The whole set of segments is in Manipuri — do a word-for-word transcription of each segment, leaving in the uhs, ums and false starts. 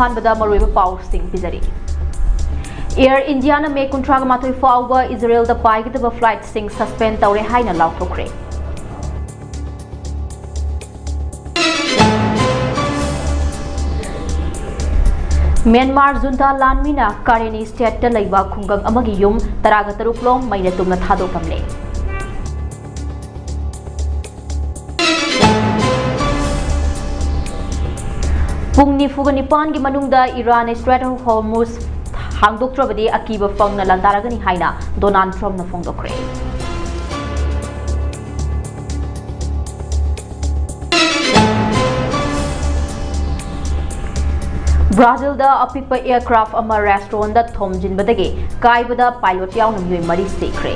ꯑꯍꯥꯟꯕꯗ ꯃꯔꯨꯑꯣꯏꯕ ꯄꯥꯎꯁꯤꯡ ꯄꯤꯖꯔꯤ꯫ ꯑꯦꯌꯔ ꯏꯟꯗꯤꯌꯥꯅ ꯃꯦ ꯀꯨꯟꯊ꯭ꯔꯥꯒ ꯃꯥꯊꯣꯏ ꯐꯥꯎꯕ ꯏꯖꯔꯦꯜꯗ ꯄꯥꯏꯒꯗꯕ ꯐ꯭ꯂꯥꯏꯠꯁꯤꯡ ꯁꯁꯄꯦꯟ ꯇꯧꯔꯦ ꯍꯥꯏꯅ ꯂꯥꯎꯊꯣꯛꯈ꯭ꯔꯦ꯫ ꯃ꯭ꯌꯥꯟꯃꯥꯔ ꯖꯨꯟꯇꯥ ꯂꯥꯟꯃꯤꯅ ꯀꯥꯔꯦꯅꯤ ꯁ꯭ꯇꯦꯠꯇ ꯂꯩꯕ ꯈꯨꯡꯒꯪ ꯑꯃꯒꯤ ꯌꯨꯝ ꯇꯔꯥꯒ ꯇꯔꯨꯛ ꯂꯣꯝ ꯃꯩꯅ ꯇꯨꯝꯅ ꯊꯥꯗꯣꯛꯂꯝꯂꯦ꯫ ꯄꯨꯡ ꯅꯤꯐꯨꯒ ꯅꯤꯄꯥꯟꯒꯤ ꯃꯅꯨꯡꯗ ꯏꯔꯥꯟꯅ Strait of Hormuz ꯍꯥꯡꯗꯣꯛꯇ꯭ꯔꯕꯗꯤ ꯑꯀꯤꯕ ꯐꯪꯅ ꯂꯥꯟꯗꯥꯔꯒꯅꯤ ꯍꯥꯏꯅ ꯗꯣꯅꯥꯜꯗ ꯇ꯭ꯔꯝꯞꯅ ꯐꯣꯡꯗꯣꯛꯈ꯭ꯔꯦ꯫ ꯕ꯭ꯔꯥꯖꯤꯜꯗ ꯑꯄꯤꯛꯄ ꯑꯦꯌꯔꯀ꯭ꯔꯥꯐ ꯑꯃ ꯔꯦꯁꯇ꯭ꯔꯣꯟꯗ ꯊꯣꯝꯖꯤꯟꯕꯗꯒꯤ ꯀꯥꯏꯕꯗ ꯄꯥꯏꯂꯣꯠ ꯌꯥꯎꯅ ꯃꯤꯑꯣꯏ ꯃꯔꯤ ꯁꯤꯈ꯭ꯔꯦ꯫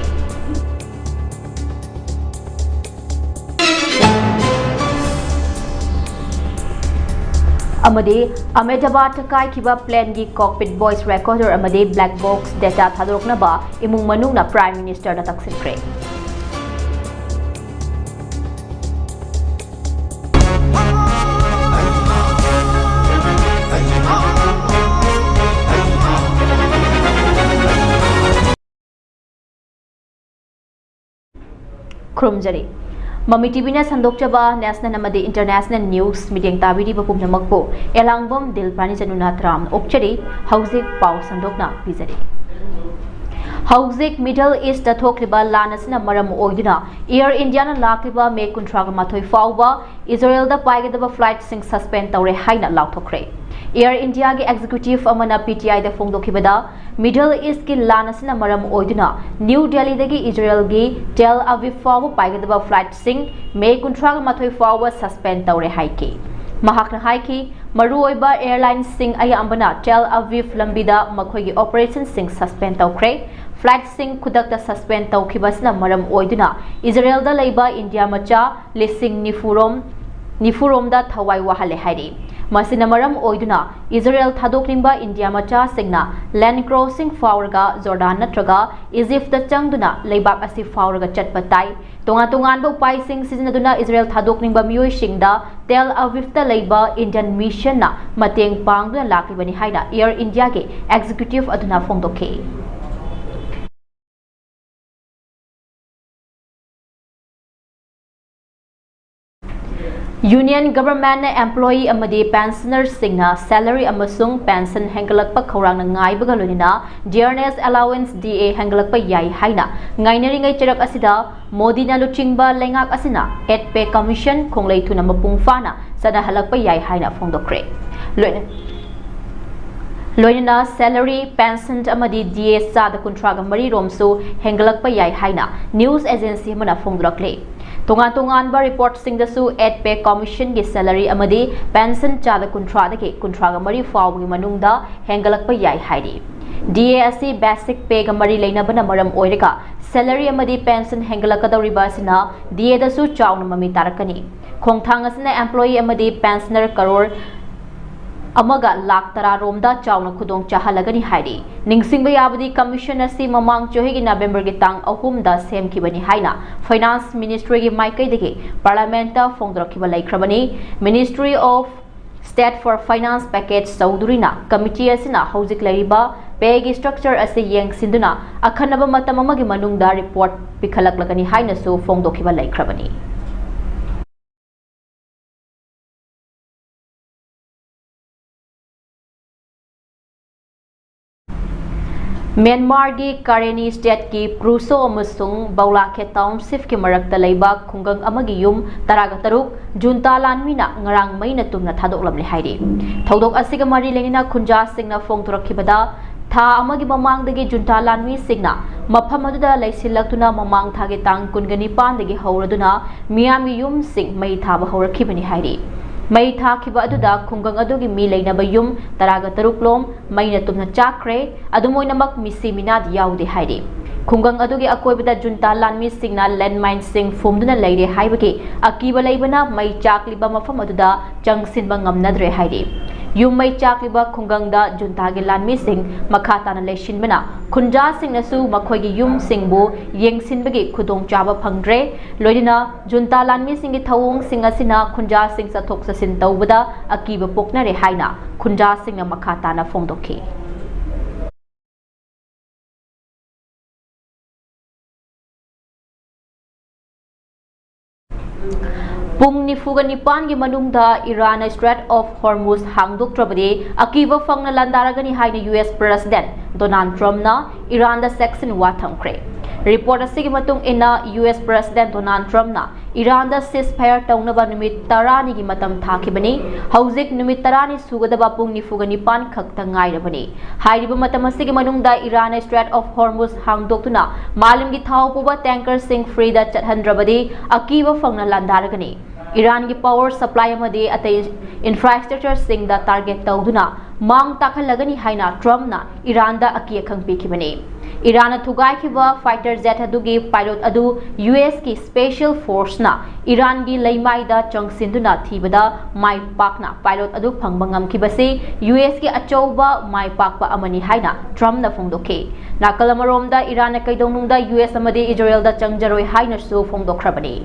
ꯑꯃꯗꯤ ꯑꯍꯃꯦꯗꯥꯕꯥꯗꯇ ꯀꯥꯏꯈꯤꯕ ꯄ꯭ꯂꯦꯟꯒꯤ ꯀꯣꯛꯄꯤꯠ ꯚꯣꯏꯁ ꯔꯦꯀꯣꯔꯗꯔ ꯑꯃꯗꯤ ꯕ꯭ꯂꯦꯛ ꯕꯣꯛꯁ ꯗꯦꯇꯥ ꯊꯥꯗꯣꯔꯛꯅꯕ ꯏꯃꯨꯡ ꯃꯅꯨꯡꯅ ꯄ꯭ꯔꯥꯏꯝ ꯃꯤꯅꯤꯁꯇꯔꯗ ꯇꯛꯁꯤꯟꯈ꯭ꯔꯦ꯫ ꯈꯨꯔꯨꯝꯖꯔꯤ꯫ ꯃꯃꯤ ꯇꯤꯚꯤꯅ ꯁꯟꯗꯣꯛꯆꯕ ꯅꯦꯁꯅꯦꯜ ꯑꯃꯗꯤ ꯏꯟꯇꯔꯅꯦꯁꯅꯦꯜ ꯅ꯭ꯌꯨꯁ ꯃꯤꯠꯌꯦꯡ ꯇꯥꯕꯤꯔꯤꯕ ꯄꯨꯝꯅꯃꯛꯄꯨ ꯑꯦꯂꯥꯡꯕꯝ ꯗꯤꯜꯄ꯭ꯔꯥꯅꯤ ꯖꯅꯨꯅ ꯇꯔꯥꯝꯅ ꯑꯣꯛꯆꯔꯤ꯫ ꯍꯧꯖꯤꯛ ꯄꯥꯎ ꯁꯟꯗꯣꯛꯅ ꯄꯤꯖꯔꯤ꯫ ꯍꯧꯖꯤꯛ ꯃꯤꯗꯜ ꯏꯁꯇ ꯊꯣꯛꯂꯤꯕ ꯂꯥꯟ ꯑꯁꯤꯅ ꯃꯔꯝ ꯑꯣꯏꯗꯨꯅ ꯑꯦꯌꯔ ꯏꯟꯗꯤꯌꯥꯅ ꯂꯥꯛꯂꯤꯕ ꯃꯦ ꯀꯨꯟꯊ꯭ꯔꯥꯒ ꯃꯥꯊꯣꯏ ꯐꯥꯎꯕ ꯏꯖꯔꯦꯜꯗ ꯄꯥꯏꯒꯗꯕ ꯐ꯭ꯂꯥꯏꯠꯁꯤꯡ ꯁꯁꯄꯦꯟ ꯇꯧꯔꯦ ꯍꯥꯏꯅ ꯂꯥꯎꯊꯣꯛꯈ꯭ꯔꯦ꯫ ꯑꯦꯌꯔ ꯏꯟꯗꯤꯌꯥꯒꯤ ꯑꯦꯛꯖꯤꯀ꯭ꯌꯨꯇꯤꯚ ꯑꯃꯅ ꯄꯤ ꯇꯤ ꯑꯥꯏꯗ ꯐꯣꯡꯗꯣꯛꯈꯤꯕꯗ, ꯃꯤꯗꯜ ꯏꯁꯀꯤ ꯂꯥꯟ ꯑꯁꯤꯅ ꯃꯔꯝ ꯑꯣꯏꯗꯨꯅ ꯅ꯭ꯌꯨ ꯗꯦꯜꯂꯤꯗꯒꯤ ꯏꯖꯔꯦꯜꯒꯤ ꯇꯦꯜ ꯑꯕꯤꯕ ꯐꯥꯎꯕ ꯄꯥꯏꯒꯗꯕ ꯐ꯭ꯂꯥꯏꯠꯁꯤꯡ ꯃꯦ ꯀꯨꯟꯊ꯭ꯔꯥꯒ ꯃꯥꯊꯣꯏ ꯐꯥꯎꯕ ꯁꯁꯄꯦꯟ ꯇꯧꯔꯦ ꯍꯥꯏꯈꯤ꯫ ꯃꯍꯥꯛꯅ ꯍꯥꯏꯈꯤ, ꯃꯔꯨꯑꯣꯏꯕ ꯑꯦꯌꯔꯂꯥꯏꯟꯁꯤꯡ ꯑꯌꯥꯝꯕꯅ ꯇꯦꯜ ꯑꯕꯤꯕ ꯂꯝꯕꯤꯗ ꯃꯈꯣꯏꯒꯤ ꯑꯣꯄꯔꯦꯁꯟꯁꯤꯡ ꯁꯁꯄꯦꯟ ꯇꯧꯈ꯭ꯔꯦ꯫ ꯐ꯭ꯂꯥꯏꯠꯁꯤꯡ ꯈꯨꯗꯛꯇ ꯁꯁꯄꯦꯟ ꯇꯧꯈꯤꯕ ꯑꯁꯤꯅ ꯃꯔꯝ ꯑꯣꯏꯗꯨꯅ ꯏꯖꯔꯦꯜꯗ ꯂꯩꯕ ꯏꯟꯗꯤꯌꯥ ꯃꯆꯥ ꯂꯤꯁꯤꯡ ꯅꯤꯐꯨ ꯔꯣꯝ, ꯅꯤꯐꯨ ꯔꯣꯝꯗ ꯊꯋꯥꯏ ꯋꯥꯍꯜꯂꯦ ꯍꯥꯏꯔꯤ꯫ ꯃꯁꯤꯅ ꯃꯔꯝ ꯑꯣꯏꯗꯨꯅ ꯏꯖꯔꯦꯜ ꯊꯥꯗꯣꯛꯅꯤꯡꯕ ꯏꯟꯗꯤꯌꯥ ꯃꯆꯥꯁꯤꯡꯅ land crossing ꯐꯥꯎꯔꯒ ꯖꯣꯔꯗꯥꯟ ꯅꯠꯇ꯭ꯔꯒ ꯏꯖꯤꯞꯇ ꯆꯪꯗꯨꯅ ꯂꯩꯕꯥꯛ ꯑꯁꯤ ꯐꯥꯎꯔꯒ ꯆꯠꯄ ꯇꯥꯏ꯫ ꯇꯣꯉꯥꯟ ꯇꯣꯉꯥꯟꯕ ꯎꯄꯥꯏꯁꯤꯡ ꯁꯤꯖꯤꯟꯅꯗꯨꯅ ꯏꯖꯔꯦꯜ ꯊꯥꯗꯣꯛꯅꯤꯡꯕ ꯃꯤꯑꯣꯏꯁꯤꯡꯗ ꯇꯦꯜ ꯑꯕꯤꯕꯇ ꯂꯩꯕ ꯏꯟꯗꯤꯌꯟ ꯃꯤꯁꯟꯅ ꯃꯇꯦꯡ ꯄꯥꯡꯗꯨꯅ ꯂꯥꯛꯂꯤꯕꯅꯤ ꯍꯥꯏꯅ ꯑꯦꯌꯔ ꯏꯟꯗꯤꯌꯥꯒꯤ ꯑꯦꯛꯖꯤꯀ꯭ꯌꯨꯇꯤꯚ ꯑꯗꯨꯅ ꯐꯣꯡꯗꯣꯛꯈꯤ꯫ Union governmentꯅ employee ꯑꯃꯗꯤ pensionerꯁꯤꯡꯅ salary ꯑꯃꯁꯨꯡ pension ꯍꯦꯟꯒꯠꯂꯛꯄ ꯈꯧꯔꯥꯡꯅ ꯉꯥꯏꯕꯒ ꯂꯣꯏꯅꯅ dearness allowance, D A, ꯍꯦꯟꯒꯠꯂꯛꯄ ꯌꯥꯏ ꯍꯥꯏꯅ ꯉꯥꯏꯅꯔꯤꯉꯩ ꯆꯩꯔꯛ ꯑꯁꯤꯗ ꯃꯣꯗꯤꯅ ꯂꯨꯆꯤꯡꯕ ꯂꯩꯉꯥꯛ ꯑꯁꯤꯅ eighth pay commission ꯈꯣꯡꯂꯩ ꯊꯨꯅ ꯃꯄꯨꯡ ꯐꯥꯅ ꯆꯠꯅꯍꯜꯂꯛꯄ ꯌꯥꯏ ꯍꯥꯏꯅ ꯐꯣꯡꯗꯣꯛꯈ꯭ꯔꯦ꯫ ꯂꯣꯏꯅ-, ꯂꯣꯏꯅꯅ salary, pension ꯑꯃꯗꯤ D A ꯆꯥꯗ ꯀꯨꯟꯊ꯭ꯔꯥꯒ ꯃꯔꯤ ꯔꯣꯝꯁꯨ ꯍꯦꯟꯒꯠꯂꯛꯄ ꯌꯥꯏ ꯍꯥꯏꯅ news agency ꯑꯃꯅ ꯐꯣꯡꯗꯣꯔꯛꯂꯤ꯫ ꯇꯣꯉꯥꯟ ꯇꯣꯉꯥꯟꯕ reportꯁꯤꯡꯗꯁꯨ eighth pay commissionꯒꯤ salary ꯑꯃꯗꯤ pension ꯆꯥꯗ ꯀꯨꯟꯊ꯭ꯔꯥꯗꯒꯤ ꯀꯨꯟꯊ꯭ꯔꯥꯒ ꯃꯔꯤ ꯐꯥꯎꯕꯒꯤ ꯃꯅꯨꯡꯗ ꯍꯦꯟꯒꯠꯂꯛꯄ ꯌꯥꯏ ꯍꯥꯏꯔꯤ꯫ D A ꯑꯁꯤ basic payꯒ ꯃꯔꯤ ꯂꯩꯅꯕꯅ ꯃꯔꯝ ꯑꯣꯏꯔꯒ salary ꯑꯃꯗꯤ pension ꯍꯦꯟꯒꯠꯂꯛꯀꯗꯧꯔꯤꯕ ꯑꯁꯤꯅ D Aꯗꯁꯨ ꯆꯥꯎꯅ ꯃꯃꯤ ꯇꯥꯔꯛꯀꯅꯤ꯫ ꯈꯣꯡꯊꯥꯡ ꯑꯁꯤꯅ employee ꯑꯃꯗꯤ pensioner ꯀꯔꯣꯔ ꯑꯃꯒ ꯂꯥꯈ ꯇꯔꯥ ꯔꯣꯝꯗ ꯆꯥꯎꯅ ꯈꯨꯗꯣꯡ ꯆꯥꯍꯜꯂꯒꯅꯤ ꯍꯥꯏꯔꯤ꯫ ꯅꯤꯡꯁꯤꯡꯕ ꯌꯥꯕꯗꯤ, commission ꯑꯁꯤ ꯃꯃꯥꯡ ꯆꯍꯤꯒꯤ Novemberꯒꯤ ꯇꯥꯡ ꯑꯍꯨꯝꯗ ꯁꯦꯝꯈꯤꯕꯅꯤ ꯍꯥꯏꯅ Finance Ministryꯒꯤ ꯃꯥꯏꯀꯩꯗꯒꯤ Parliamentꯇ ꯐꯣꯡꯗꯣꯔꯛꯈꯤꯕ ꯂꯩꯈ꯭ꯔꯕꯅꯤ꯫ Ministry of State for Finance Package ꯆꯧꯙꯨꯔꯤꯅ committee ꯑꯁꯤꯅ ꯍꯧꯖꯤꯛ ꯂꯩꯔꯤꯕ payꯒꯤ structure ꯑꯁꯤ ꯌꯦꯡꯁꯤꯟꯗꯨꯅ ꯑꯈꯟꯅꯕ ꯃꯇꯝ ꯑꯃꯒꯤ ꯃꯅꯨꯡꯗ report ꯄꯤꯈꯠꯂꯛꯂꯒꯅꯤ ꯍꯥꯏꯅꯁꯨ ꯐꯣꯡꯗꯣꯛꯈꯤꯕ ꯂꯩꯈ꯭ꯔꯕꯅꯤ꯫ ꯃ꯭ꯌꯥꯟꯃꯥꯔꯒꯤ ꯀꯥꯔꯦꯅꯤ stateꯀꯤ ꯄ꯭ꯔꯨꯁꯣ ꯑꯃꯁꯨꯡ ꯕꯧꯂꯥꯈꯦꯠ townshipꯀꯤ ꯃꯔꯛꯇ ꯂꯩꯕ ꯈꯨꯡꯒꯪ ꯑꯃꯒꯤ ꯌꯨꯝ ꯇꯔꯥꯒ ꯇꯔꯨꯛ junta ꯂꯥꯟꯃꯤꯅ ꯉꯔꯥꯡ ꯃꯩꯅ ꯇꯨꯝꯅ ꯊꯥꯗꯣꯛꯂꯝꯂꯦ ꯍꯥꯏꯔꯤ꯫ ꯊꯧꯗꯣꯛ ꯑꯁꯤꯒ ꯃꯔꯤ ꯂꯩꯅꯅ ꯈꯨꯟꯖꯥꯁꯤꯡꯅ ꯐꯣꯡꯗꯣꯔꯛꯈꯤꯕꯗ, ꯊꯥ ꯑꯃꯒꯤ ꯃꯃꯥꯡꯗꯒꯤ junta ꯂꯥꯟꯃꯤꯁꯤꯡꯅ ꯃꯐꯝ ꯑꯗꯨꯗ ꯂꯩꯁꯤꯜꯂꯛꯇꯨꯅ ꯃꯃꯥꯡ ꯊꯥꯒꯤ ꯇꯥꯡ ꯀꯨꯟꯒ ꯅꯤꯄꯥꯟꯗꯒꯤ ꯍꯧꯔꯗꯨꯅ ꯃꯤꯌꯥꯝꯒꯤ ꯌꯨꯝꯁꯤꯡ ꯃꯩ ꯊꯥꯕ ꯍꯧꯔꯛꯈꯤꯕꯅꯤ ꯍꯥꯏꯔꯤ꯫ ꯃꯩ ꯊꯥꯈꯤꯕ ꯑꯗꯨꯗ ꯈꯨꯡꯒꯪ ꯑꯗꯨꯒꯤ ꯃꯤ ꯂꯩꯅꯕ ꯌꯨꯝ ꯇꯔꯥꯒ ꯇꯔꯨꯛ ꯂꯣꯝ ꯃꯩꯅ ꯇꯨꯝꯅ ꯆꯥꯛꯈ꯭ꯔꯦ꯫ ꯑꯗꯨꯝ ꯑꯣꯏꯅꯃꯛ ꯃꯤꯁꯤ ꯃꯤꯅꯥꯗꯤ ꯌꯥꯎꯗꯦ ꯍꯥꯏꯔꯤ꯫ ꯈꯨꯡꯒꯪ ꯑꯗꯨꯒꯤ ꯑꯀꯣꯏꯕꯗ ꯖꯨꯟꯇꯥ ꯂꯥꯟꯃꯤꯁꯤꯡꯅ ꯂꯦꯟꯃꯥꯏꯟꯁꯤꯡ ꯐꯨꯝꯗꯨꯅ ꯂꯩꯔꯦ ꯍꯥꯏꯕꯒꯤ ꯑꯀꯤꯕ ꯂꯩꯕꯅ ꯃꯩ ꯆꯥꯛꯂꯤꯕ ꯃꯐꯝ ꯑꯗꯨꯗ ꯆꯪꯁꯤꯟꯕ ꯉꯝꯅꯗ꯭ꯔꯦ ꯍꯥꯏꯔꯤ꯫ ꯌꯨꯝ ꯃꯩ ꯆꯥꯛꯂꯤꯕ ꯈꯨꯡꯒꯪꯗ ꯖꯨꯟꯇꯥꯒꯤ ꯂꯥꯟꯃꯤꯁꯤꯡ ꯃꯈꯥ ꯇꯥꯅ ꯂꯩꯁꯤꯟꯕꯅ ꯈꯨꯟꯖꯥꯁꯤꯡꯅꯁꯨ ꯃꯈꯣꯏꯒꯤ ꯌꯨꯝꯁꯤꯡꯕꯨ ꯌꯦꯡꯁꯤꯟꯕꯒꯤ ꯈꯨꯗꯣꯡꯆꯥꯕ ꯐꯪꯗ꯭ꯔꯦ꯫ ꯂꯣꯏꯅꯅ ꯖꯨꯟꯇꯥ ꯂꯥꯟꯃꯤꯁꯤꯡꯒꯤ ꯊꯧꯑꯣꯡꯁꯤꯡ ꯑꯁꯤꯅ ꯈꯨꯟꯖꯥꯁꯤꯡ ꯆꯠꯊꯣꯛ ꯆꯠꯁꯤꯟ ꯇꯧꯕꯗ ꯑꯀꯤꯕ ꯄꯣꯛꯅꯔꯦ ꯍꯥꯏꯅ ꯈꯨꯟꯖꯥꯁꯤꯡꯅ ꯃꯈꯥ ꯇꯥꯅ ꯐꯣꯡꯗꯣꯛꯈꯤ꯫ ꯄꯨꯡ ꯅꯤꯐꯨꯒ ꯅꯤꯄꯥꯟꯒꯤ ꯃꯅꯨꯡꯗ ꯏꯔꯥꯟꯅ Strait of Hormuz ꯍꯥꯡꯗꯣꯛꯇ꯭ꯔꯕꯗꯤ ꯑꯀꯤꯕ ꯐꯪꯅ ꯂꯥꯟꯗꯥꯔꯒꯅꯤ ꯍꯥꯏꯅ ꯌꯨ ꯑꯦꯁ President Donald Trumpꯅ ꯏꯔꯥꯟꯗ ꯆꯦꯛꯁꯤꯟ ꯋꯥ ꯊꯝꯈ꯭ꯔꯦ꯫ Report ꯑꯁꯤꯒꯤ ꯃꯇꯨꯡ ꯏꯟꯅ, ꯌꯨ ꯑꯦꯁ President Donald Trumpꯅ ꯏꯔꯥꯟꯗ ceasefire ꯇꯧꯅꯕ ꯅꯨꯃꯤꯠ ꯇꯔꯥꯅꯤꯒꯤ ꯃꯇꯝ ꯊꯥꯈꯤꯕꯅꯤ꯫ ꯍꯧꯖꯤꯛ ꯅꯨꯃꯤꯠ ꯇꯔꯥꯅꯤ ꯁꯨꯒꯗꯕ ꯄꯨꯡ ꯅꯤꯐꯨꯒ ꯅꯤꯄꯥꯟ ꯈꯛꯇ ꯉꯥꯏꯔꯕꯅꯤ꯫ ꯍꯥꯏꯔꯤꯕ ꯃꯇꯝ ꯑꯁꯤꯒꯤ ꯃꯅꯨꯡꯗ ꯏꯔꯥꯟꯅ Strait of Hormuz ꯍꯥꯡꯗꯣꯛꯇꯨꯅ ꯃꯥꯂꯦꯝꯒꯤ ꯊꯥꯎ ꯄꯨꯕ tankerꯁꯤꯡ freeꯗ ꯆꯠꯍꯟꯗ꯭ꯔꯕꯗꯤ ꯑꯀꯤꯕ ꯐꯪꯅ ꯂꯥꯟꯗꯥꯔꯒꯅꯤ꯫ ꯏꯔꯥꯟꯒꯤ power supply ꯑꯃꯗꯤ ꯑꯇꯩ infrastructureꯁꯤꯡꯗ target ꯇꯧꯗꯨꯅ ꯃꯥꯡ ꯇꯥꯛꯍꯜꯂꯒꯅꯤ ꯍꯥꯏꯅ Trumpꯅ ꯏꯔꯥꯟꯗ ꯑꯀꯤ ꯑꯈꯪ ꯄꯤꯈꯤꯕꯅꯤ꯫ ꯏꯔꯥꯟꯅ ꯊꯨꯒꯥꯏꯈꯤꯕ fighter jet ꯑꯗꯨꯒꯤ pilot ꯑꯗꯨ ꯌꯨ ꯑꯦꯁꯀꯤ special forceꯅ ꯏꯔꯥꯟꯒꯤ ꯂꯩꯃꯥꯏꯗ ꯆꯪꯁꯤꯟꯗꯨꯅ ꯊꯤꯕꯗ ꯃꯥꯏ ꯄꯥꯛꯅ pilot ꯑꯗꯨ ꯐꯪꯕ ꯉꯝꯈꯤꯕꯁꯤ ꯌꯨ ꯑꯦꯁꯀꯤ ꯑꯆꯧꯕ ꯃꯥꯏ ꯄꯥꯛꯄ ꯑꯃꯅꯤ ꯍꯥꯏꯅ Trumpꯅ ꯐꯣꯡꯗꯣꯛꯈꯤ꯫ ꯅꯥꯀꯜ ꯑꯃꯔꯣꯝꯗ, ꯏꯔꯥꯟꯅ ꯀꯩꯗꯧꯅꯨꯡꯗ ꯌꯨ ꯑꯦꯁ ꯑꯃꯗꯤ ꯏꯖꯔꯦꯜꯗ ꯆꯪꯖꯔꯣꯏ ꯍꯥꯏꯅꯁꯨ ꯐꯣꯡꯗꯣꯛꯈ꯭ꯔꯕꯅꯤ꯫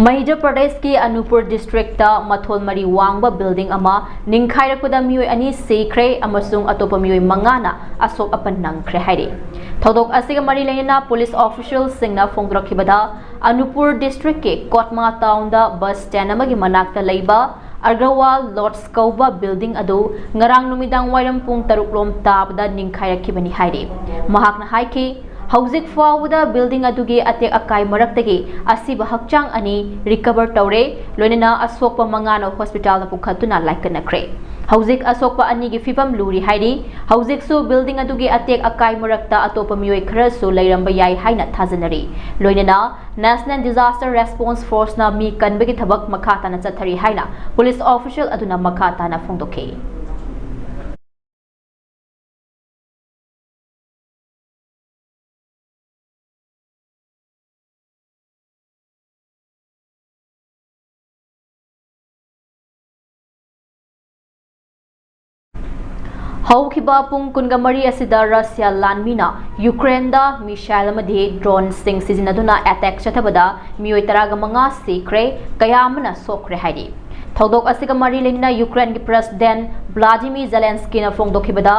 ꯃꯙ꯭ꯌ ꯄ꯭ꯔꯗꯦꯁꯀꯤ ꯑꯅꯨꯄꯨꯔ districtꯇ ꯃꯊꯣꯜ ꯃꯔꯤ ꯋꯥꯡꯕ building ꯑꯃ ꯅꯤꯡꯈꯥꯏꯔꯛꯄꯗ ꯃꯤꯑꯣꯏ ꯑꯅꯤ ꯁꯤꯈ꯭ꯔꯦ ꯑꯃꯁꯨꯡ ꯑꯇꯣꯞꯄ ꯃꯤꯑꯣꯏ ꯃꯉꯥꯅ ꯑꯁꯣꯛ ꯑꯄꯟ ꯅꯪꯈ꯭ꯔꯦ ꯍꯥꯏꯔꯤ꯫ ꯊꯧꯗꯣꯛ ꯑꯁꯤꯒ ꯃꯔꯤ ꯂꯩꯅꯅ police officialꯁꯤꯡꯅ ꯐꯣꯡꯗꯣꯔꯛꯈꯤꯕꯗ, ꯑꯅꯨꯄꯨꯔ districtꯀꯤ ꯀꯣꯠꯃꯥ townꯗ bus stand ꯑꯃꯒꯤ ꯃꯅꯥꯛꯇ ꯂꯩꯕ ꯑꯒ꯭ꯔꯋꯥꯜ ꯂꯣꯠꯁ ꯀꯧꯕ building ꯑꯗꯨ ꯉꯔꯥꯡ ꯅꯨꯃꯤꯗꯥꯡ ꯋꯥꯏꯔꯝ ꯄꯨꯡ ꯇꯔꯨꯛ ꯂꯣꯝ ꯇꯥꯕꯗ ꯅꯤꯡꯈꯥꯏꯔꯛꯈꯤꯕꯅꯤ ꯍꯥꯏꯔꯤ꯫ ꯃꯍꯥꯛꯅ ꯍꯥꯏꯈꯤ, ꯍꯧꯖꯤꯛ ꯐꯥꯎꯕꯗ building ꯑꯗꯨꯒꯤ ꯑꯇꯦꯛ ꯑꯀꯥꯏ ꯃꯔꯛꯇꯒꯤ ꯑꯁꯤꯕ ꯍꯛꯆꯥꯡ ꯑꯅꯤ recover ꯇꯧꯔꯦ, ꯂꯣꯏꯅꯅ ꯑꯁꯣꯛꯄ ꯃꯉꯥꯅ hospitalꯗ ꯄꯨꯈꯠꯇꯨꯅ ꯂꯥꯏꯀꯠꯅꯈ꯭ꯔꯦ꯫ ꯍꯧꯖꯤꯛ ꯑꯁꯣꯛꯄ ꯑꯅꯤꯒꯤ ꯐꯤꯕꯝ ꯂꯨꯔꯤ ꯍꯥꯏꯔꯤ꯫ ꯍꯧꯖꯤꯛꯁꯨ building ꯑꯗꯨꯒꯤ ꯑꯇꯦꯛ ꯑꯀꯥꯏ ꯃꯔꯛꯇ ꯑꯇꯣꯞꯄ ꯃꯤꯑꯣꯏ ꯈꯔꯁꯨ ꯂꯩꯔꯝꯕ ꯌꯥꯏ ꯍꯥꯏꯅ ꯊꯥꯖꯅꯔꯤ꯫ ꯂꯣꯏꯅꯅ National Disaster Response Forceꯅ ꯃꯤ ꯀꯟꯕꯒꯤ ꯊꯕꯛ ꯃꯈꯥ ꯇꯥꯅ ꯆꯠꯊꯔꯤ ꯍꯥꯏꯅ police official ꯑꯗꯨꯅ ꯃꯈꯥ ꯇꯥꯅ ꯐꯣꯡꯗꯣꯛꯈꯤ꯫ ꯍꯧꯈꯤꯕ ꯄꯨꯡ ꯀꯨꯟꯒ ꯃꯔꯤ ꯑꯁꯤꯗ ꯔꯁꯤꯌꯥ ꯂꯥꯟꯃꯤꯅ ꯌꯨꯀ꯭ꯔꯦꯟꯗ missile ꯑꯃꯗꯤ droneꯁꯤꯡ ꯁꯤꯖꯤꯟꯅꯗꯨꯅ attack ꯆꯠꯊꯕꯗ ꯃꯤꯑꯣꯏ ꯇꯔꯥꯒ ꯃꯉꯥ ꯁꯤꯈ꯭ꯔꯦ, ꯀꯌꯥ ꯑꯃꯅ ꯁꯣꯛꯈ꯭ꯔꯦ ꯍꯥꯏꯔꯤ꯫ ꯊꯧꯗꯣꯛ ꯑꯁꯤꯒ ꯃꯔꯤ ꯂꯩꯅꯅ ꯌꯨꯀ꯭ꯔꯦꯟꯒꯤ President Vladimir Zelenskyꯅ ꯐꯣꯡꯗꯣꯛꯈꯤꯕꯗ,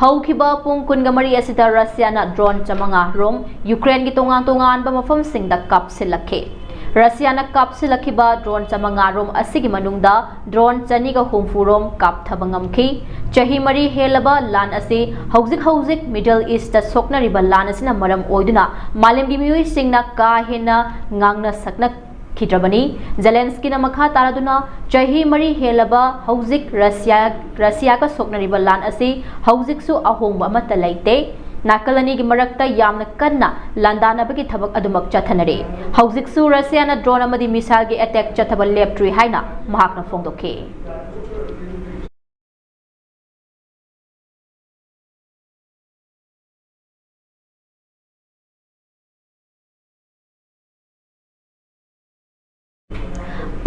ꯍꯧꯈꯤꯕ ꯄꯨꯡ ꯀꯨꯟꯒ ꯃꯔꯤ ꯑꯁꯤꯗ ꯔꯁꯤꯌꯥꯅ drone ꯆꯥꯃꯉꯥ ꯔꯣꯝ ꯌꯨꯀ꯭ꯔꯦꯟꯒꯤ ꯇꯣꯉꯥꯟ ꯇꯣꯉꯥꯟꯕ ꯃꯐꯝꯁꯤꯡꯗ ꯀꯥꯞꯁꯤꯜꯂꯛꯈꯤ꯫ ꯔꯁꯤꯌꯥꯅ ꯀꯥꯞꯁꯤꯜꯂꯛꯈꯤꯕ drone ꯆꯥꯃꯉꯥ ꯔꯣꯝ ꯑꯁꯤꯒꯤ ꯃꯅꯨꯡꯗ drone ꯆꯅꯤꯒ ꯍꯨꯝꯐꯨ ꯔꯣꯝ ꯀꯥꯞꯊꯕ ꯉꯝꯈꯤ꯫ ꯆꯍꯤ ꯃꯔꯤ ꯍꯦꯜꯂꯕ ꯂꯥꯟ ꯑꯁꯤ ꯍꯧꯖꯤꯛ ꯍꯧꯖꯤꯛ Middle Eastꯇ ꯁꯣꯛꯅꯔꯤꯕ ꯂꯥꯟ ꯑꯁꯤꯅ ꯃꯔꯝ ꯑꯣꯏꯗꯨꯅ ꯃꯥꯂꯦꯝꯒꯤ ꯃꯤꯑꯣꯏꯁꯤꯡꯅ ꯀꯥ ꯍꯦꯟꯅ ꯉꯥꯡꯅ ꯁꯛꯅꯈꯤꯗ꯭ꯔꯕꯅꯤ꯫ ꯖꯦꯂꯦꯟꯁꯀꯤꯅ ꯃꯈꯥ ꯇꯥꯔꯗꯨꯅ, ꯆꯍꯤ ꯃꯔꯤ ꯍꯦꯜꯂꯕ ꯍꯧꯖꯤꯛ ꯔꯁꯤꯌꯥ, ꯔꯁꯤꯌꯥꯒ ꯁꯣꯛꯅꯔꯤꯕ ꯂꯥꯟ ꯑꯁꯤ ꯍꯧꯖꯤꯛꯁꯨ ꯑꯍꯣꯡꯕ ꯑꯃꯠꯇ ꯂꯩꯇꯦ꯫ ꯅꯥꯀꯜ ꯑꯅꯤꯒꯤ ꯃꯔꯛꯇ ꯌꯥꯝꯅ ꯀꯟꯅ ꯂꯥꯟꯗꯥꯅꯕꯒꯤ ꯊꯕꯛ ꯑꯗꯨꯃꯛ ꯆꯠꯊꯅꯔꯤ꯫ ꯍꯧꯖꯤꯛꯁꯨ ꯔꯁꯤꯌꯥꯅ drone ꯑꯃꯗꯤ missileꯒꯤ attack ꯆꯠꯊꯕ ꯂꯦꯞꯇ꯭ꯔꯤ ꯍꯥꯏꯅ ꯃꯍꯥꯛꯅ ꯐꯣꯡꯗꯣꯛꯈꯤ꯫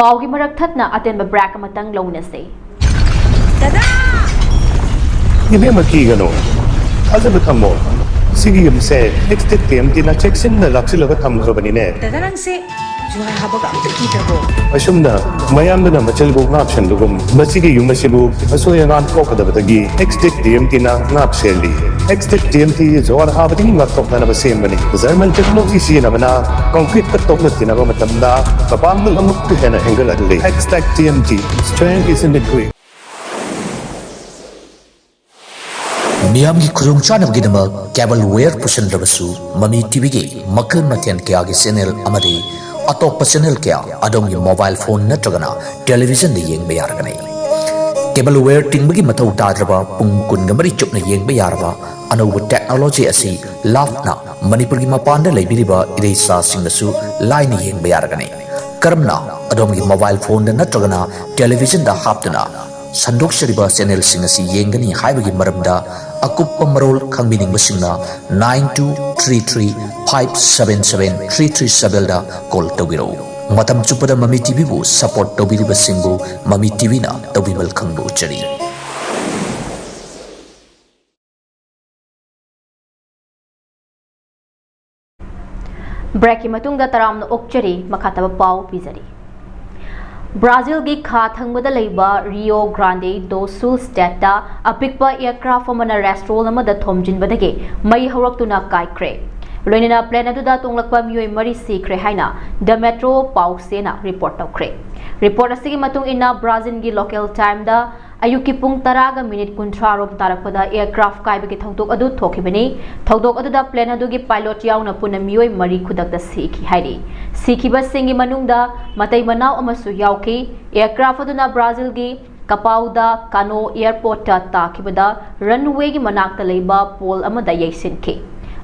ꯄꯥꯎꯒꯤ ꯃꯔꯛ ꯊꯠꯅ ꯑꯇꯦꯟꯕ break ꯑꯃꯇꯪ ꯂꯧꯃꯤꯟꯅꯁꯤ꯫ ꯗꯗꯥ! ꯏꯕꯦꯝꯃ, ꯀꯤꯒꯅꯨ, ꯊꯥꯖꯕ ꯊꯝꯃꯣ꯫ ꯁꯤꯒꯤ ꯌꯨꯝꯁꯦ Extech TMTꯅ ꯆꯦꯛꯁꯤꯟꯅ ꯂꯥꯛꯁꯤꯜꯂꯒ ꯊꯝꯈ꯭ꯔꯕꯅꯤꯅꯦ꯫ ꯗꯗꯥ, ꯅꯪꯁꯦ ꯖꯨꯍꯥꯔ ꯍꯥꯕꯒ ꯑꯝꯇ ꯀꯤꯗ꯭ꯔꯕꯣ? ꯑꯁꯨꯝꯅ ꯃꯌꯥꯝꯗꯨꯅ ꯃꯆꯤꯜꯕꯨ ꯉꯥꯛꯁꯦꯟꯕꯒꯨꯝ, ꯃꯁꯤꯒꯤ ꯌꯨꯝ ꯑꯁꯤꯕꯨ ꯑꯁꯣꯏ ꯑꯉꯥꯝ ꯊꯣꯛꯀꯗꯕꯗꯒꯤ Extech TMTꯅ ꯉꯥꯛ ꯁꯦꯜꯂꯤ꯫ Extech TMT ꯖꯨꯍꯥꯔ ꯍꯥꯕꯗꯒꯤ ꯉꯥꯛꯊꯣꯛꯅꯅꯕ ꯁꯦꯝꯕꯅꯤ꯫ German technology ꯁꯤꯖꯤꯟꯅꯕꯅ concreteꯀ ꯇꯣꯛꯅ ꯇꯤꯟꯅꯕ ꯃꯇꯝꯗ ꯃꯄꯥꯡꯒꯜ ꯑꯃꯨꯛꯀ ꯍꯦꯟꯅ ꯍꯦꯟꯒꯠꯍꯜꯂꯤ꯫ Extech TMT, strength is in the grit. ꯃꯤꯌꯥꯝꯒꯤ ꯈꯨꯗꯣꯡꯆꯥꯅꯕꯒꯤꯗꯃꯛ cable wire ꯄꯨꯁꯤꯟꯗ꯭ꯔꯕꯁꯨ, ꯃꯃꯤ TVꯒꯤ ꯃꯈꯜ ꯃꯊꯦꯜ ꯀꯌꯥꯒꯤ channel ꯑꯃꯗꯤ ꯑꯇꯣꯞꯄ channel ꯀꯌꯥ ꯑꯗꯣꯝꯒꯤ mobile phone ꯅꯠꯇ꯭ꯔꯒꯅ televisionꯗ ꯌꯦꯡꯕ ꯌꯥꯔꯒꯅꯤ꯫ Cable wire ꯇꯤꯡꯕꯒꯤ ꯃꯊꯧ ꯇꯥꯗ꯭ꯔꯕ, ꯄꯨꯡ ꯀꯨꯟꯒ ꯃꯔꯤ ꯆꯨꯞꯅ ꯌꯦꯡꯕ ꯌꯥꯔꯕ ꯑꯅꯧꯕ technology ꯑꯁꯤ ꯂꯥꯞꯅ ꯃꯅꯤꯄꯨꯔꯒꯤ ꯃꯄꯥꯟꯗ ꯂꯩꯕꯤꯔꯤꯕ ꯏꯔꯩꯆꯥꯁꯤꯡꯅꯁꯨ ꯂꯥꯏꯅ ꯌꯦꯡꯕ ꯌꯥꯔꯒꯅꯤ꯫ ꯀꯔꯝꯅ? ꯑꯗꯣꯝꯒꯤ mobile phoneꯗ ꯅꯠꯇ꯭ꯔꯒꯅ televisionꯗ ꯍꯥꯞꯇꯨꯅ ꯁꯟꯗꯣꯛꯆꯔꯤꯕ channelꯁꯤꯡ ꯑꯁꯤ ꯌꯦꯡꯒꯅꯤ ꯍꯥꯏꯕꯒꯤ ꯃꯔꯝꯗ ꯑꯀꯨꯞꯄ ꯃꯔꯣꯜ ꯈꯪꯕꯤꯅꯤꯡꯕꯁꯤꯡꯅ nine two three three five seven seven three three sevenꯗ call ꯇꯧꯕꯤꯔꯛꯎ꯫ ꯃꯇꯝ ꯆꯨꯞꯄꯗ ꯃꯃꯤ TVꯕꯨ support ꯇꯧꯕꯤꯔꯤꯕꯁꯤꯡꯕꯨ ꯃꯃꯤ TVꯅ ꯇꯧꯕꯤꯃꯜ ꯈꯪꯕ ꯎꯠꯆꯔꯤ꯫ Breakꯀꯤ ꯃꯇꯨꯡꯗ ꯇꯔꯥꯝꯅ ꯑꯣꯛꯆꯔꯤ, ꯃꯈꯥ ꯇꯥꯕ ꯄꯥꯎ ꯄꯤꯖꯔꯤ꯫ ꯕ꯭ꯔꯥꯖꯤꯜꯒꯤ ꯈꯥ ꯊꯪꯕꯗ ꯂꯩꯕ Rio Grande do Sul stateꯇ ꯑꯄꯤꯛꯄ aircraft ꯑꯃꯅ restaurant ꯑꯃꯗ ꯊꯣꯝꯖꯤꯟꯕꯗꯒꯤ ꯃꯩ ꯍꯧꯔꯛꯇꯨꯅ ꯀꯥꯏꯈ꯭ꯔꯦ꯫ ꯂꯣꯏꯅꯅ plane ꯑꯗꯨꯗ ꯇꯣꯡꯂꯛꯄ ꯃꯤꯑꯣꯏ ꯃꯔꯤ ꯁꯤꯈ꯭ꯔꯦ ꯍꯥꯏꯅ The Metro ꯄꯥꯎ ꯆꯦꯅ report ꯇꯧꯈ꯭ꯔꯦ꯫ Report ꯑꯁꯤꯒꯤ ꯃꯇꯨꯡ ꯏꯟꯅ, ꯕ꯭ꯔꯥꯖꯤꯜꯒꯤ local timeꯗ ꯑꯌꯨꯛꯀꯤ ꯄꯨꯡ ꯇꯔꯥꯒ minute ꯀꯨꯟꯊ꯭ꯔꯥ ꯔꯣꯝ ꯇꯥꯔꯛꯄꯗ aircraft ꯀꯥꯏꯕꯒꯤ ꯊꯧꯗꯣꯛ ꯑꯗꯨ ꯊꯣꯛꯈꯤꯕꯅꯤ꯫ ꯊꯧꯗꯣꯛ ꯑꯗꯨꯗ plane ꯑꯗꯨꯒꯤ pilot ꯌꯥꯎꯅ ꯄꯨꯟꯅ ꯃꯤꯑꯣꯏ ꯃꯔꯤ ꯈꯨꯗꯛꯇ ꯁꯤꯈꯤ ꯍꯥꯏꯔꯤ꯫ ꯁꯤꯈꯤꯕꯁꯤꯡꯒꯤ ꯃꯅꯨꯡꯗ ꯃꯇꯩ ꯃꯅꯥꯎ ꯑꯃꯁꯨ ꯌꯥꯎꯈꯤ꯫ Aircraft ꯑꯗꯨꯅ ꯕ꯭ꯔꯥꯖꯤꯜꯒꯤ Capão da Canoa airportꯇ ꯇꯥꯈꯤꯕꯗ runwayꯒꯤ ꯃꯅꯥꯛꯇ ꯂꯩꯕ pole ꯑꯃꯗ ꯌꯩꯁꯤꯟꯈꯤ꯫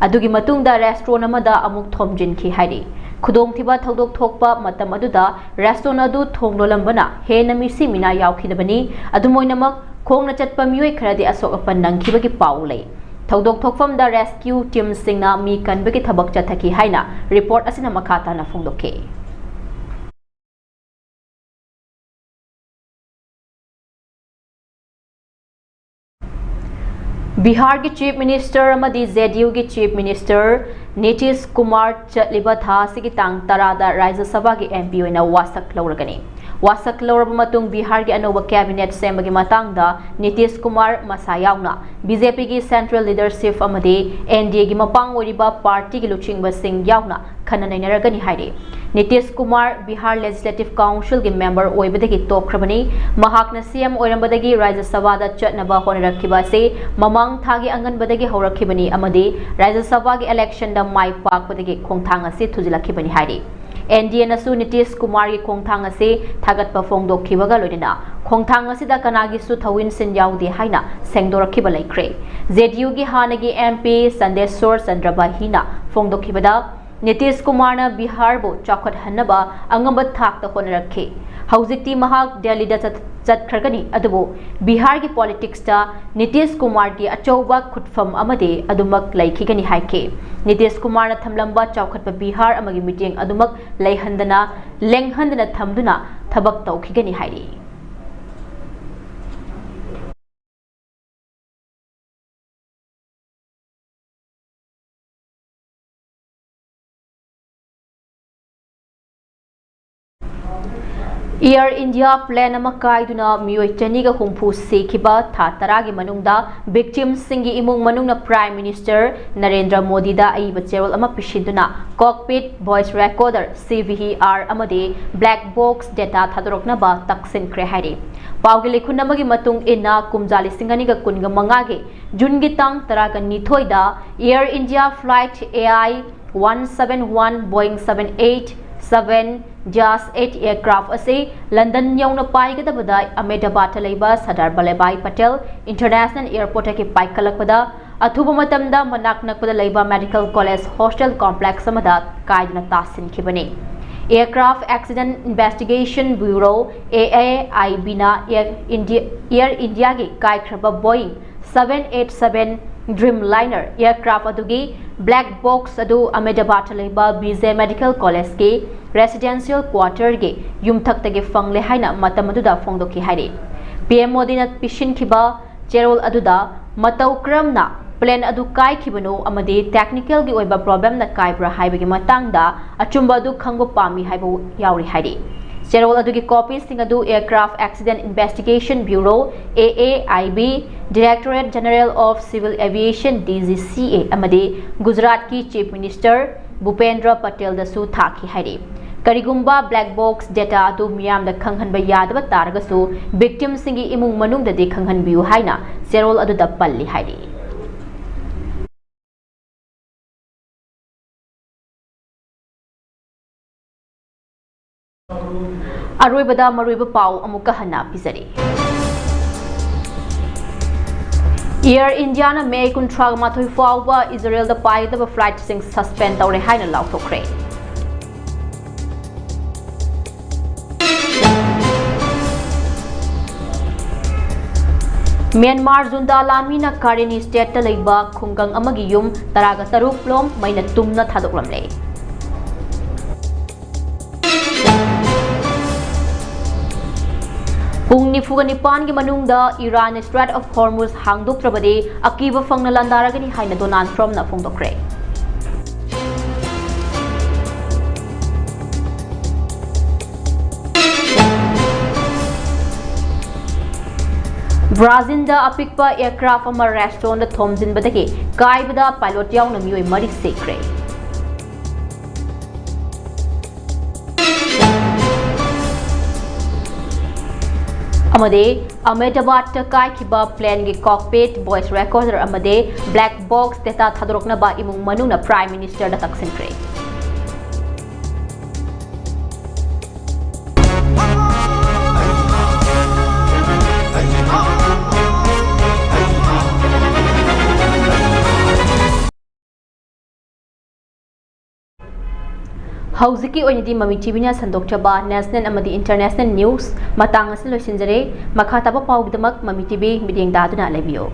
ꯑꯗꯨꯒꯤ ꯃꯇꯨꯡꯗ restaurant ꯑꯃꯗ ꯑꯃꯨꯛ ꯊꯣꯝꯖꯤꯟꯈꯤ ꯍꯥꯏꯔꯤ꯫ ꯈꯨꯗꯣꯡꯊꯤꯕ ꯊꯧꯗꯣꯛ ꯊꯣꯛꯄ ꯃꯇꯝ ꯑꯗꯨꯗ restaurant ꯑꯗꯨ ꯊꯣꯡ ꯂꯣꯜꯂꯝꯕꯅ ꯍꯦꯟꯅ ꯃꯤꯁꯤ ꯃꯤꯅꯥ ꯌꯥꯎꯈꯤꯗꯕꯅꯤ꯫ ꯑꯗꯨꯝ ꯑꯣꯏꯅꯃꯛ, ꯈꯣꯡꯅ ꯆꯠꯄ ꯃꯤꯑꯣꯏ ꯈꯔꯗꯤ ꯑꯁꯣꯛ ꯑꯄꯟ ꯅꯪꯈꯤꯕꯒꯤ ꯄꯥꯎ ꯂꯩ꯫ ꯊꯧꯗꯣꯛ ꯊꯣꯛꯐꯝꯗ rescue teamꯁꯤꯡꯅ ꯃꯤ ꯀꯟꯕꯒꯤ ꯊꯕꯛ ꯆꯠꯊꯈꯤ ꯍꯥꯏꯅ report ꯑꯁꯤꯅ ꯃꯈꯥ ꯇꯥꯅ ꯐꯣꯡꯗꯣꯛꯈꯤ꯫ ꯕꯤꯍꯥꯔꯒꯤ Chief Minister ꯑꯃꯗꯤ JDUꯒꯤ Chief Minister ꯅꯤꯇꯤꯁ ꯀꯨꯃꯥꯔ ꯆꯠꯂꯤꯕ ꯊꯥ ꯑꯁꯤꯒꯤ ꯇꯥꯡ ꯇꯔꯥꯗ ꯔꯥꯖ꯭ꯌ ꯁꯚꯥꯒꯤ MP ꯑꯣꯏꯅ ꯋꯥꯁꯛ ꯂꯧꯔꯒꯅꯤ꯫ ꯋꯥꯁꯛ ꯂꯧꯔꯕ ꯃꯇꯨꯡ ꯕꯤꯍꯥꯔꯒꯤ ꯑꯅꯧꯕ cabinet ꯁꯦꯝꯕꯒꯤ ꯃꯇꯥꯡꯗ ꯅꯤꯇꯤꯁ ꯀꯨꯃꯥꯔ ꯃꯁꯥ ꯌꯥꯎꯅ BJPꯒꯤ central leadership ꯑꯃꯗꯤ NDAꯒꯤ ꯃꯄꯥꯡ ꯑꯣꯏꯔꯤꯕ partyꯒꯤ ꯂꯨꯆꯤꯡꯕꯁꯤꯡ ꯌꯥꯎꯅ ꯈꯟꯅ ꯅꯩꯅꯔꯒꯅꯤ ꯍꯥꯏꯔꯤ꯫ Nitish Kumar Bihar Legislative Councilꯒꯤ member ꯑꯣꯏꯕꯗꯒꯤ ꯇꯣꯛꯈ꯭ꯔꯕꯅꯤ꯫ ꯃꯍꯥꯛꯅ CM ꯑꯣꯏꯔꯝꯕꯗꯒꯤ ꯔꯥꯖ꯭ꯌ ꯁꯚꯥꯗ ꯆꯠꯅꯕ ꯍꯣꯠꯅꯔꯛꯈꯤꯕ ꯑꯁꯤ ꯃꯃꯥꯡ ꯊꯥꯒꯤ ꯑꯉꯟꯕꯗꯒꯤ ꯍꯧꯔꯛꯈꯤꯕꯅꯤ ꯑꯃꯗꯤ ꯔꯥꯖ꯭ꯌ ꯁꯚꯥꯒꯤ electionꯗ ꯃꯥꯏ ꯄꯥꯛꯄꯗꯒꯤ ꯈꯣꯡꯊꯥꯡ ꯑꯁꯤ ꯊꯨꯖꯤꯜꯂꯛꯈꯤꯕꯅꯤ ꯍꯥꯏꯔꯤ꯫ ꯑꯦꯟ ꯗꯤ ꯑꯦꯅꯁꯨ ꯅꯤꯇꯤꯁ ꯀꯨꯃꯥꯔꯒꯤ ꯈꯣꯡꯊꯥꯡ ꯑꯁꯤ ꯊꯥꯒꯠꯄ ꯐꯣꯡꯗꯣꯛꯈꯤꯕꯒ ꯂꯣꯏꯅꯅ ꯈꯣꯡꯊꯥꯡ ꯑꯁꯤꯗ ꯀꯅꯥꯒꯤꯁꯨ ꯊꯧꯏꯟꯁꯤꯟ ꯌꯥꯎꯗꯦ ꯍꯥꯏꯅ ꯁꯦꯡꯗꯣꯔꯛꯈꯤꯕ ꯂꯩꯈ꯭ꯔꯦ꯫ ꯖꯦ ꯗꯤ ꯌꯨꯒꯤ ꯍꯥꯟꯅꯒꯤ ꯑꯦꯝ ꯄꯤ ꯁꯟꯗꯦꯁꯣꯔ ꯆꯟꯗ꯭ꯔꯕꯍꯤꯅ ꯐꯣꯡꯗꯣꯛꯈꯤꯕꯗ, ꯅꯤꯇꯤꯁ ꯀꯨꯃꯥꯔꯅ ꯕꯤꯍꯥꯔꯕꯨ ꯆꯥꯎꯈꯠꯍꯟꯅꯕ ꯑꯉꯝꯕ ꯊꯥꯛꯇ ꯍꯣꯠꯅꯔꯛꯈꯤ꯫ ꯍꯧꯖꯤꯛꯇꯤ ꯃꯍꯥꯛ ꯗꯦꯜꯂꯤꯗ ꯆꯠ-, ꯆꯠꯈ꯭ꯔꯒꯅꯤ, ꯑꯗꯨꯕꯨ ꯕꯤꯍꯥꯔꯒꯤ ꯄꯣꯂꯤꯇꯤꯛꯁꯇ ꯅꯤꯇꯤꯁ ꯀꯨꯃꯥꯔꯒꯤ ꯑꯆꯧꯕ ꯈꯨꯠꯐꯝ ꯑꯃꯗꯤ ꯑꯗꯨꯃꯛ ꯂꯩꯈꯤꯒꯅꯤ ꯍꯥꯏꯈꯤ꯫ ꯅꯤꯇꯤꯁ ꯀꯨꯃꯥꯔꯅ ꯊꯝꯂꯝꯕ ꯆꯥꯎꯈꯠꯄ ꯕꯤꯍꯥꯔ ꯑꯃꯒꯤ ꯃꯤꯠꯌꯦꯡ ꯑꯗꯨꯃꯛ ꯂꯩꯍꯟꯗꯅ, ꯂꯦꯡꯍꯟꯗꯅ ꯊꯝꯗꯨꯅ ꯊꯕꯛ ꯇꯧꯈꯤꯒꯅꯤ ꯍꯥꯏꯔꯤ꯫ Air India plane ꯑꯃ ꯀꯥꯏꯗꯨꯅ ꯃꯤꯑꯣꯏ ꯆꯅꯤꯒ ꯍꯨꯝꯐꯨ ꯁꯤꯈꯤꯕ ꯊꯥ ꯇꯔꯥꯒꯤ ꯃꯅꯨꯡꯗ victimꯁꯤꯡꯒꯤ ꯏꯃꯨꯡ ꯃꯅꯨꯡꯅ Prime Minister ꯅꯔꯦꯟꯗ꯭ꯔ ꯃꯣꯗꯤꯗ ꯑꯏꯕ ꯆꯦꯔꯣꯜ ꯑꯃ ꯄꯤꯁꯤꯟꯗꯨꯅ cockpit voice recorder, C V R, ꯑꯃꯗꯤ black box data ꯊꯥꯗꯣꯔꯛꯅꯕ ꯇꯛꯁꯤꯟꯈ꯭ꯔꯦ ꯍꯥꯏꯔꯤ꯫ ꯄꯥꯎꯒꯤ ꯂꯤꯈꯨꯟ ꯑꯃꯒꯤ ꯃꯇꯨꯡ ꯏꯟꯅ, ꯀꯨꯝꯖꯥ ꯂꯤꯁꯤꯡ ꯑꯅꯤꯒ ꯀꯨꯟꯒ ꯃꯉꯥꯒꯤ ꯖꯨꯟꯒꯤ ꯇꯥꯡ ꯇꯔꯥꯒ ꯅꯤꯊꯣꯏꯗ Air India flight A I one seven one Boeing seven eight seven Dash eight aircraft ꯑꯁꯤ ꯂꯟꯗꯟ ꯌꯧꯅ ꯄꯥꯏꯒꯗꯕꯗ ꯑꯍꯃꯦꯗꯕꯥꯗꯇ ꯂꯩꯕ ꯁꯔꯗꯥꯔ ꯚꯜꯂꯚꯚꯥꯏ ꯄꯇꯦꯜ International Airportꯇꯒꯤ ꯄꯥꯏꯈꯠꯂꯛꯄꯗ ꯑꯊꯨꯕ ꯃꯇꯝꯗ ꯃꯅꯥꯛ ꯅꯛꯄꯗ ꯂꯩꯕ Medical College Hostel Complex ꯑꯃꯗ ꯀꯥꯏꯗꯨꯅ ꯇꯥꯁꯤꯟꯈꯤꯕꯅꯤ꯫ Aircraft Accident Investigation Bureau, A A I Bꯅ Air India, Air Indiaꯒꯤ ꯀꯥꯏꯈ꯭ꯔꯕ Boeing seven eight seven Dreamliner aircraft ꯑꯗꯨꯒꯤ black box ꯑꯗꯨ ꯑꯍꯃꯦꯗꯕꯥꯗꯇ ꯂꯩꯕ B J Medical Collegeꯀꯤ residential quarterꯒꯤ ꯌꯨꯝꯊꯛꯇꯒꯤ ꯐꯪꯂꯦ ꯍꯥꯏꯅ ꯃꯇꯝ ꯑꯗꯨꯗ ꯐꯣꯡꯗꯣꯛꯈꯤ ꯍꯥꯏꯔꯤ꯫ P M ꯃꯣꯗꯤꯅ ꯄꯤꯁꯤꯟꯈꯤꯕ ꯆꯦꯔꯣꯜ ꯑꯗꯨꯗ ꯃꯇꯧ ꯀꯔꯝꯅ plane ꯑꯗꯨ ꯀꯥꯏꯈꯤꯕꯅꯣ ꯑꯃꯗꯤ technicalꯒꯤ ꯑꯣꯏꯕ problemꯅ ꯀꯥꯏꯕ꯭ꯔꯥ ꯍꯥꯏꯕꯒꯤ ꯃꯇꯥꯡꯗ ꯑꯆꯨꯝꯕ ꯑꯗꯨ ꯈꯪꯕ ꯄꯥꯝꯃꯤ ꯍꯥꯏꯕ ꯌꯥꯎꯔꯤ ꯍꯥꯏꯔꯤ꯫ ꯆꯦꯔꯣꯜ ꯑꯗꯨꯒꯤ copiesꯁꯤꯡ ꯑꯗꯨ Aircraft Accident Investigation Bureau, A A I B, Directorate General of Civil Aviation, D G C A, ꯑꯃꯗꯤ ꯒꯨꯖꯔꯥꯠꯀꯤ Chief Minister ꯚꯨꯄꯦꯟꯗ꯭ꯔ ꯄꯇꯦꯜꯗꯁꯨ ꯊꯥꯈꯤ ꯍꯥꯏꯔꯤ꯫ ꯀꯔꯤꯒꯨꯝꯕ black box data ꯑꯗꯨ ꯃꯤꯌꯥꯝꯗ ꯈꯪꯍꯟꯕ ꯌꯥꯗꯕ ꯇꯥꯔꯒꯁꯨ, victimꯁꯤꯡꯒꯤ ꯏꯃꯨꯡ ꯃꯅꯨꯡꯗꯗꯤ ꯈꯪꯍꯟꯕꯤꯌꯨ ꯍꯥꯏꯅ ꯆꯦꯔꯣꯜ ꯑꯗꯨꯗ ꯄꯜꯂꯤ ꯍꯥꯏꯔꯤ꯫ ꯑꯔꯣꯏꯕꯗ ꯃꯔꯨꯑꯣꯏꯕ ꯄꯥꯎ ꯑꯃꯨꯛꯀ ꯍꯟꯅ ꯄꯤꯖꯔꯤ꯫ Air Indiaꯅ May ꯀꯨꯟꯊ꯭ꯔꯥ ꯃꯥꯊꯣꯏ ꯐꯥꯎꯕ ꯏꯖꯔꯦꯜꯗ ꯄꯥꯏꯒꯗꯕ flightꯁꯤꯡ suspend ꯇꯧꯔꯦ ꯍꯥꯏꯅ ꯂꯥꯎꯊꯣꯛꯈ꯭ꯔꯦ꯫ Myanmar junta ꯂꯥꯟꯃꯤꯅ Karenni stateꯇ ꯂꯩꯕ ꯈꯨꯡꯒꯪ ꯑꯃꯒꯤ ꯌꯨꯝ ꯇꯔꯥꯒ ꯇꯔꯨꯛ ꯂꯣꯝ ꯃꯩꯅ ꯇꯨꯝꯅ ꯊꯥꯗꯣꯛꯂꯝꯂꯦ꯫ ꯄꯨꯡ ꯅꯤꯐꯨꯒ ꯅꯤꯄꯥꯟꯒꯤ ꯃꯅꯨꯡꯗ ꯏꯔꯥꯟꯅ Strait of Hormuz ꯍꯥꯡꯗꯣꯛꯇ꯭ꯔꯕꯗꯤ ꯑꯀꯤꯕ ꯐꯪꯅ ꯂꯥꯟꯗꯥꯔꯒꯅꯤ ꯍꯥꯏꯅ ꯗꯣꯅꯥꯜꯗ ꯇ꯭ꯔꯝꯞꯅ ꯐꯣꯡꯗꯣꯛꯈ꯭ꯔꯦ꯫ ꯕ꯭ꯔꯥꯖꯤꯜꯗ ꯑꯄꯤꯛꯄ aircraft ꯑꯃ restaurantꯗ ꯊꯣꯝꯖꯤꯟꯕꯗꯒꯤ ꯀꯥꯏꯕꯗ pilot ꯌꯥꯎꯅ ꯃꯤꯑꯣꯏ ꯃꯔꯤ ꯁꯤꯈ꯭ꯔꯦ꯫ ꯑꯃꯗꯤ ꯑꯍꯃꯦꯗꯥꯕꯥꯗꯇ ꯀꯥꯏꯈꯤꯕ planeꯒꯤ cockpit, voice recorder ꯑꯃꯗꯤ black box data ꯊꯥꯗꯣꯔꯛꯅꯕ ꯏꯃꯨꯡ ꯃꯅꯨꯡꯅ Prime Ministerꯗ ꯇꯛꯁꯤꯟꯈ꯭ꯔꯦ꯫ ꯍꯧꯖꯤꯛꯀꯤ ꯑꯣꯏꯅꯗꯤ ꯃꯃꯤ ꯇꯤꯚꯤꯅ ꯁꯟꯗꯣꯛꯆꯕ national ꯑꯃꯗꯤ international news ꯃꯇꯥꯡ ꯑꯁꯤ ꯂꯣꯏꯁꯤꯟꯖꯔꯦ꯫ ꯃꯈꯥ ꯇꯥꯕ ꯄꯥꯎꯒꯤꯗꯃꯛ ꯃꯃꯤ ꯇꯤꯚꯤ ꯃꯤꯠꯌꯦꯡ ꯇꯥꯗꯨꯅ ꯂꯩꯕꯤꯌꯨ꯫